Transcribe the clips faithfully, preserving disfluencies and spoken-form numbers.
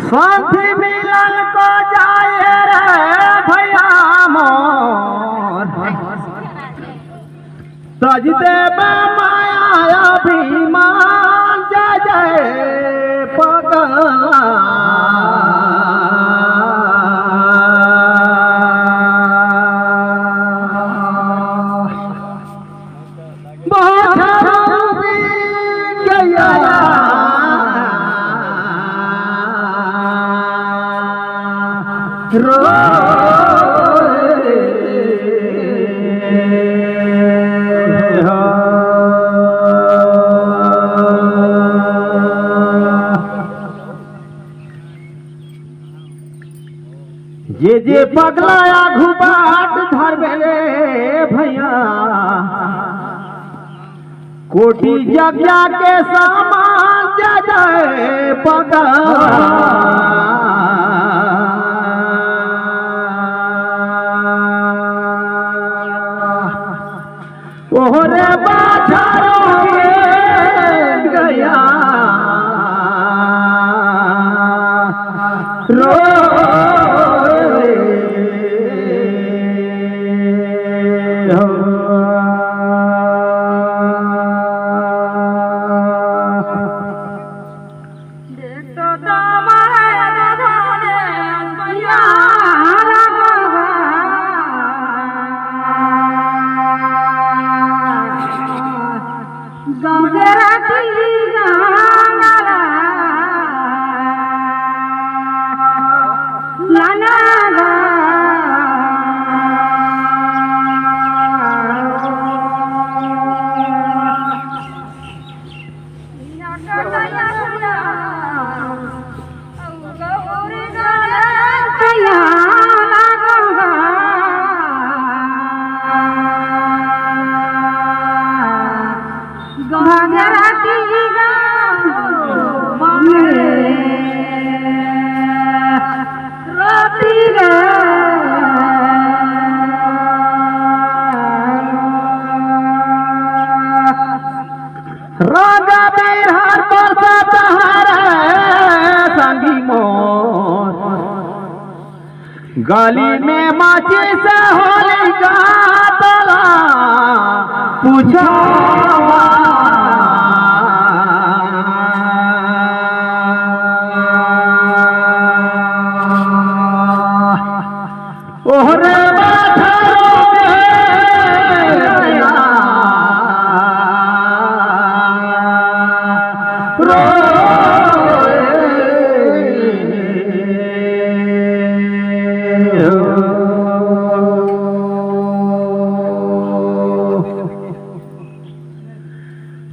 साथी मिलन को जाए रे भैया मोर, तज देबे माया अभिमान जय जय पगला। बहुत गया रो जे जे पगला आघू बाट धरबे रे भैया, कोटि यज्ञ के समान जय जय पगला। ओहरे बाजारों में गया रो हो। रंग बिरहन बरसत हरे संगी मोर, गली में माचिस होली का तोला पूछो। ओहरे बाजारों में रोए हो।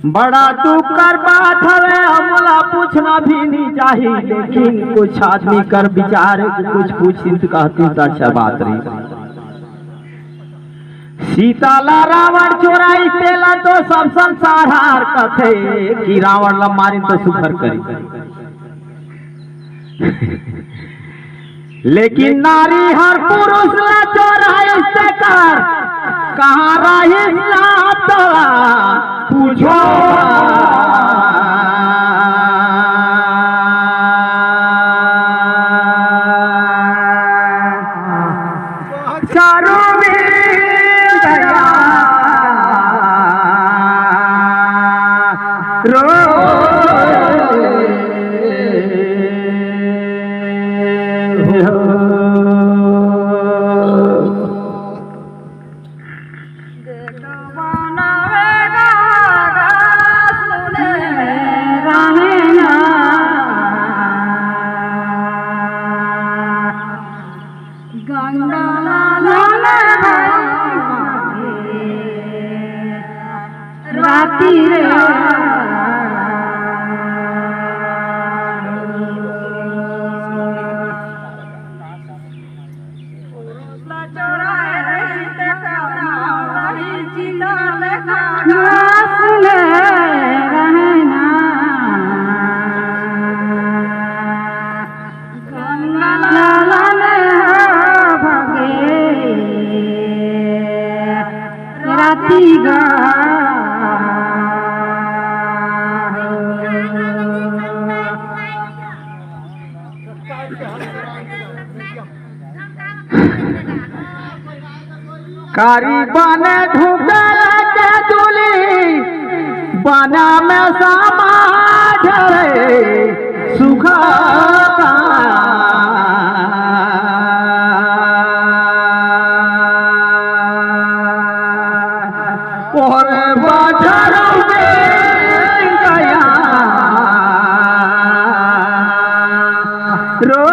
बड़ा दुख कर बात हवे, हमला पूछना भी नहीं चाही, लेकिन कुछ आदमी कर विचार कुछ पूछिन त कहतिन त अच्छा बात रही। सीता ला रावण चोराइस तेला तो सब संसार हार कथे कि रावण ला मारिन तो सुघर करी। लेकिन नारी हर पुरुष ला चोराइस तेकर कहाँ रहिस ला तोला पूछो। चारों में दया रो हो। राती रे। कारी बने ढुकल के दुली, बना में समा ढरे सुखता। ओरे बाजार में गया रो।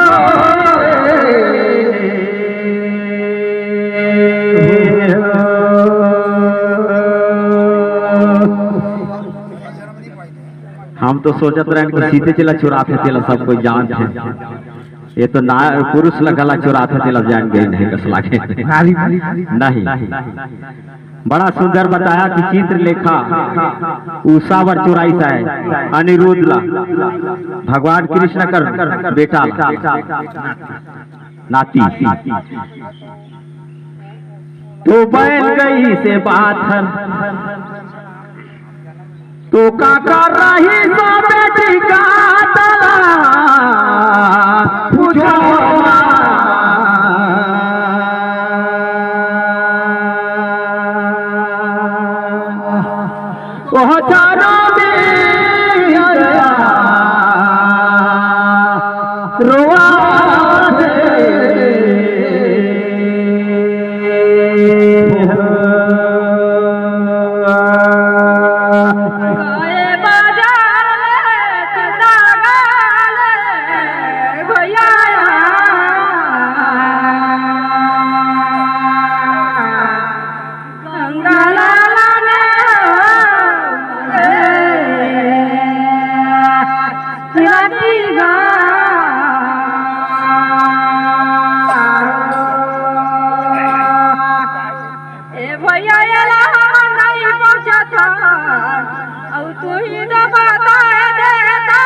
हम तो सोचत रहन कि सीते चला चुराथे, तेला सब कोई जानथे। ये तो ना, पुरुष ला गला चुराथे, तेला जान गई नहीं कस लागे। नहीं। बड़ा सुंदर बताया कि चित्रलेखा उषा बर चुराइस हे अनिरुद्ध ला, भगवान कृष्ण कर बेटा ला। नाती। तो बन गई से बात हर, तो का कर रही सो बेटी का तला पूछो। ओह चारों दिन रोआ दे। गए बाजार ले चितागाल भैया। गंगालाल ने रतिगा। ए भैया, एला हम नहीं पहुँचत हन, अउ तू ही तो बता देता।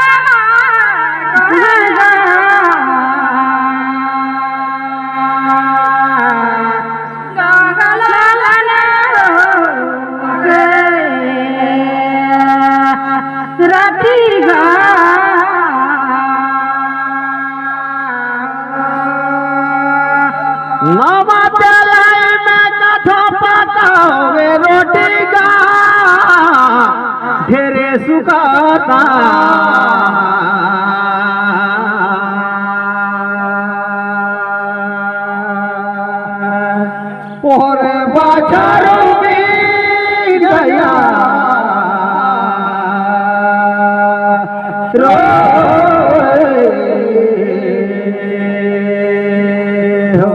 नवा तेलाई में कथो पकावे रोटी का ढेरे सुखाता। ओरे बाजारू में गया रो हो।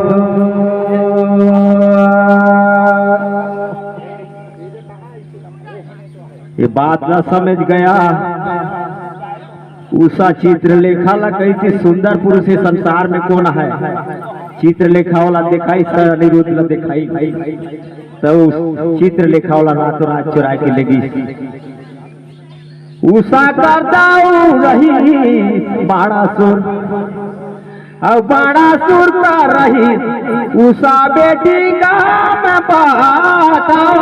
ये बात ला समझ गया। उषा चित्रलेखा ला कही थी सुंदर पुरुष ये संसार में कौन है। चित्रलेखा वाला देखाई, स-, अनिरुद्ध ला देखाई, तो उस चित्रलेखा वाला रातों रात चुरा के लेगी। उषा करदाऊ रही बाड़ा सुर, अउ बाड़ा सुर का रही उषा बेटी का मैं बताओ।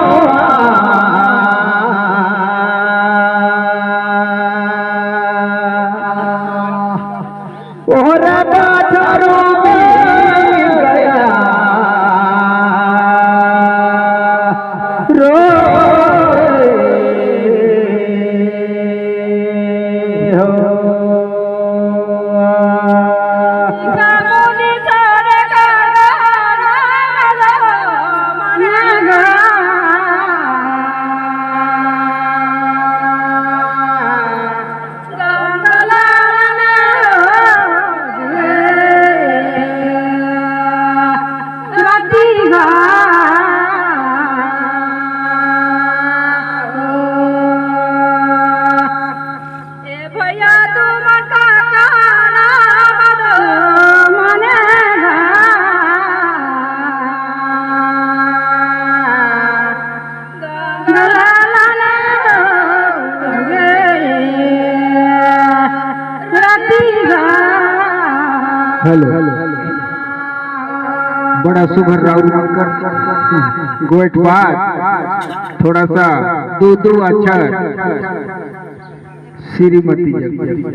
ओहरे बाजारू में गया रो हो। हेलो। बड़ा सुघर राउर मन कर गोठ बात, थोड़ा सा दू दू अक्षर श्रीमती जगदीश।